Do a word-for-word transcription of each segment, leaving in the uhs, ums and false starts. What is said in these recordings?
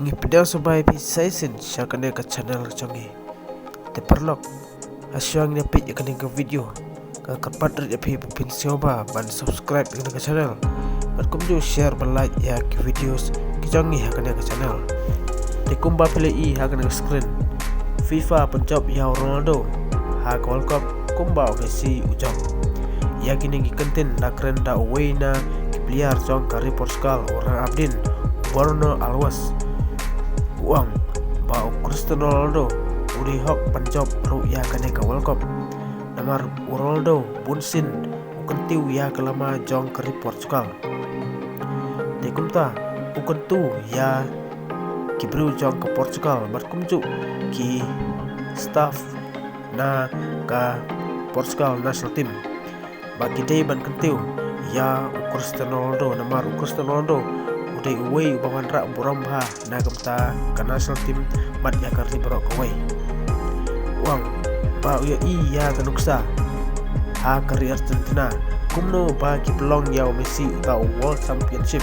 Ngi pdiang sngewbha ïa phi sa shisien sha kane ka channel ka jong ngi. Te paralok, ha shuwa ngin ïa peit ïa kane ka video, nga kyrpad rit ïa phi ba phin sngewbha ban subscribe ïa kane ka channel bad kumjuh share bad like ïa ki videos ki jong ngi ha kane ka channel. Te kumba phi la i ha kane ka screen, FIFA pynjop ïa u Ronaldo ha ka World Cup kumba u Messi u jop. Ïa kine ki kyntien la kren da uwei na ki player jong ka ri Portugal, u rangbah Aberdeen, Bruno Alves. U ong ba u Cristiano Ronaldo u dei hok ban jop ruh ïa kane ka World Cup, namar u Ronaldo bunsien u kyntiew ïa ka lama jong ka ri Portugal. Te kumta u kyntu ïa ki briew jong ka Portugal bad kumjuh ki staff na ka Portugal national team ba ki dei ban kyntiew ïa u Cristiano Ronaldo, namar u Cristiano Ronaldo u dei uwei uba wanrah burom bha na ka bynta ka national team bad ïa ka ri baroh kawei. U ong ba u ïohi ïa ka nuksa ha ka ri Argentina kumno ba ki pynlong ïa u Messi uta u World Championship,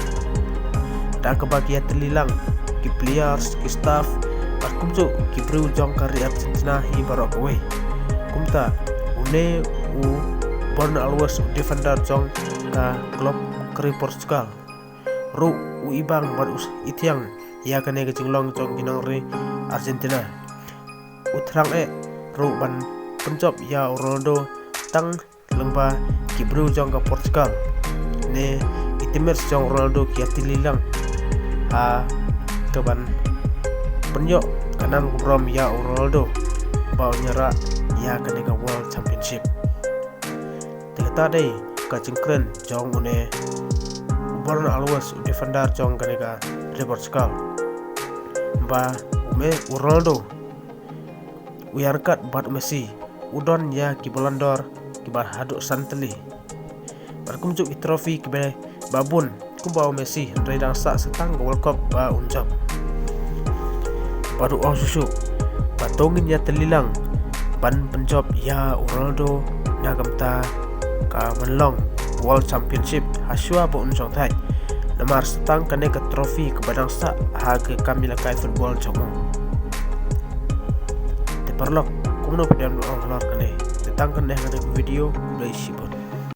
da kaba ki ïatylli lang ki players, ki staff bad kumjuh ki briew jong ka ri Argentina hi baroh kawei. Kumta une u Bruno Alves, u defender jong ka club ka ri Portugal, ruh u ibang bad u ithiang ïa kane ka jinglong jong ki nong ri Argentina. U thrang eh ruh ban pynjop ïa u Ronaldo tang lyngba ki briew jong ka Portugal ne ki teammates jong Ronaldo ki ïatylli lang ha kaban pynïoh ka nam ka burom ïa u Ronaldo ba un ïarah ïa kane ka World Championship. Te kata dei ka jingkren jong une u Bruno Alves, u defender jong kane ka ri Portugal, ba u Me-, u Ronaldo u ïaryngkat bad u Messi u don ïa ki Ballon d'Or kiba haduh san tylli bad kumjuh ki trophy kiba bun kumba u Messi, hynrei dang sah sa tang ka World Cup ba un jop. Bad u ong shuh shuh ba to ngin ïatylli lang ban pynjop ïa u Ronaldo na ka bynta kaban long World Championship ha shuwa ba un shong thait, namar sa tang kane ka trophy kaba dang sah ha ka kam ïalehkai football jong u. Te paralok, kumno phi dang ong halor kane? Te tang kane ha kane ka video, khublei shibun.